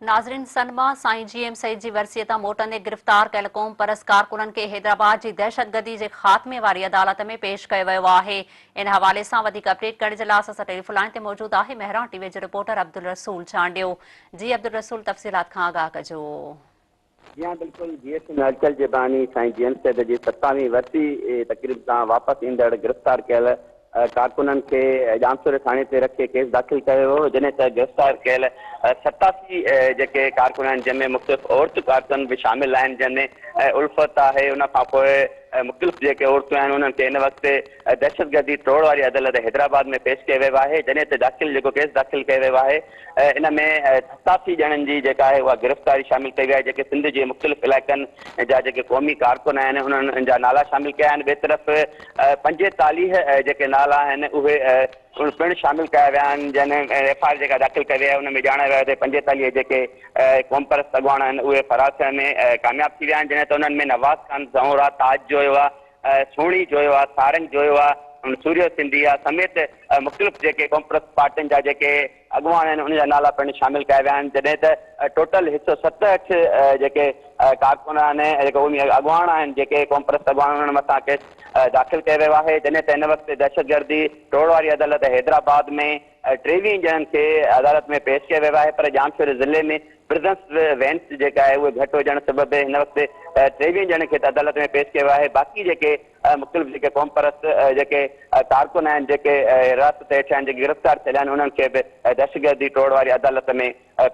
ناظرين سن مان سائين جي ايم سيد جي ورسيء تان موٽندي گرفتار ڪيل قومپرست ڪارڪنن کي حيدرآباد جي دهشتگردي جي خاتمي واري عدالت ۾ پيش ڪيو ويو آهي ان حوالي سان وڌيڪ اپڊيٽ ڪرڻ جي لاء اسان سان ٽيليفون لائين تي موجود آهي مهراڻ ٽي وي جو رپورٽر عبدالرسول چانڊيو جي عبدالرسول تفصيلات کان آگاهه ڪجو. جي ها بلڪل جي ايس ايم هلچل جي باني سائين جي ايم سيد جي ستاويهين ورسي تقريب تان واپس ايندڙ گرفتار ڪيل ڪارڪنن کي ڄامشوري ٿاڻي تي رکي ڪيس داخل ڪيو ويو، جڏهن ته گرفتار ڪيل 87 جيڪي ڪارڪن آهن جنهن ۾ مختلف عورت ڪارڪن به شامل آهن جنهن ۾ الفت آهي ان کان پوء مختلف جيڪي عورتون آهن انهن کي هن وقت دهشتگردي ٽوڙ واري عدالت حيدرآباد ۾ پيش ڪيو ويو آهي جڏهن ته داخل جيڪو ڪيس داخل ڪيو ويو آهي ان ۾ 87 ڄڻن جي جيڪا آهي اها گرفتاري شامل ڪئي وئي آهي جيڪي سنڌ جي مختلف علائقن جا جيڪي قومي ڪارڪن آهن انهن جا نالا شامل ڪيا آهن ٻئي طرف 45 جيڪي نالا آهن اهي پڻ شامل ڪيا ويا آهن جنهن ۾ ايف I R جيڪا داخل ڪئي وئي آهي ان ۾ ڄاڻايو ويو آهي ته 45 جيڪي قومپرست اڳواڻ آهن اهي فرار ٿيڻ ۾ ڪامياب ٿي ويا آهن جڏهن ته انهن ۾ نواز خان زئونرا، تاج جويو آهي، سهڻي جويو آهي، سارنگ جويو آهي، سوريو سنڌي آهي سميت مختلف جيڪي قومپرست پارٽين جا جيڪي اڳواڻ آهن انهن جا نالا پڻ شامل ڪيا ويا آهن جڏهن ته ٽوٽل هڪ سئو 67 جيڪي ڪارڪن آهن جيڪي قومي اڳواڻ آهن جيڪي قومپرست اڳواڻ انهن مٿان ڪيس داخل ڪيو ويو آهي جڏهن ته هن وقت دهشتگردي ٽوڙ واري عدالت حيدرآباد ۾ 23 ڄڻن کي عدالت ۾ پيش ڪيو ويو آهي پر ڄامشوري ضلعي ۾ پرزنس وينس جيڪا آهي اهي گهٽ هجڻ سبب هن وقت 23 ڄڻن کي ته عدالت ۾ پيش ڪيو ويو آهي باقي جيڪي مختلف جيڪي قومپرست جيڪي ڪارڪن آهن جيڪي حراست هيٺ آهن جيڪي گرفتار ٿيل آهن انهن کي به دهشتگردي ٽوڙ واري عدالت ۾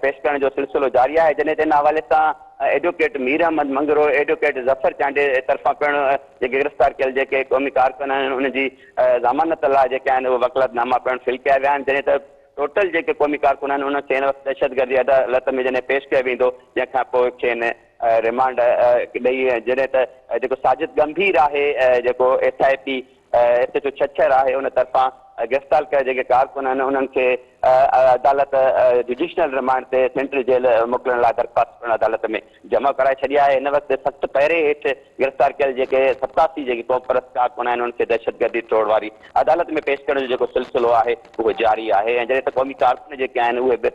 پيش ڪرڻ جو سلسلو جاري آهي جڏهن ته ان حوالي سان ايڊووڪيٽ مير احمد منگرو ايڊووڪيٽ ظفر چانڊيي طرفان پڻ جيڪي گرفتار ڪيل جيڪي قومي ڪارڪن آهن انهن جي ضمانت لاء جيڪي آهن اهي وڪالت ناما پڻ فل ڪيا ويا آهن جڏهن ته ٽوٽل جيڪي قومي ڪارڪن آهن انهن کي هن وقت دهشتگردي عدالت ۾ جڏهن پيش ڪيو ويندو جنهن کان پوء کين ريمانڊ ڏئي جڏهن ته جيڪو ساجد ڳنڀير آهي جيڪو S I P S H O Chachar آهي ان طرفان گرفتار ڪيل جيڪي ڪارڪن آهن انهن کي عدالت جڊيشنل ريمانڊ تي سينٽرل جيل موڪلڻ لاء درخواست پڻ عدالت ۾ جمع ڪرائي ڇڏي آهي هن وقت سخت پهري هيٺ گرفتار ڪيل جيڪي 87 جيڪي قومپرست ڪارڪن آهن انهن کي دهشتگردي ٽوڙ واري عدالت ۾ پيش ڪرڻ جو جيڪو سلسلو آهي اهو جاري آهي ۽ جڏهن ته قومي ڪارڪن جيڪي آهن اهي به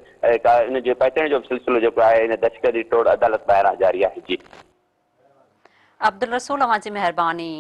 ان جي پهچڻ جو به سلسلو جيڪو آهي ان دهشتگردي ٽوڙ عدالت ٻاهران جاري آهي جي. عبدالرسول اوهان جي مهرباني.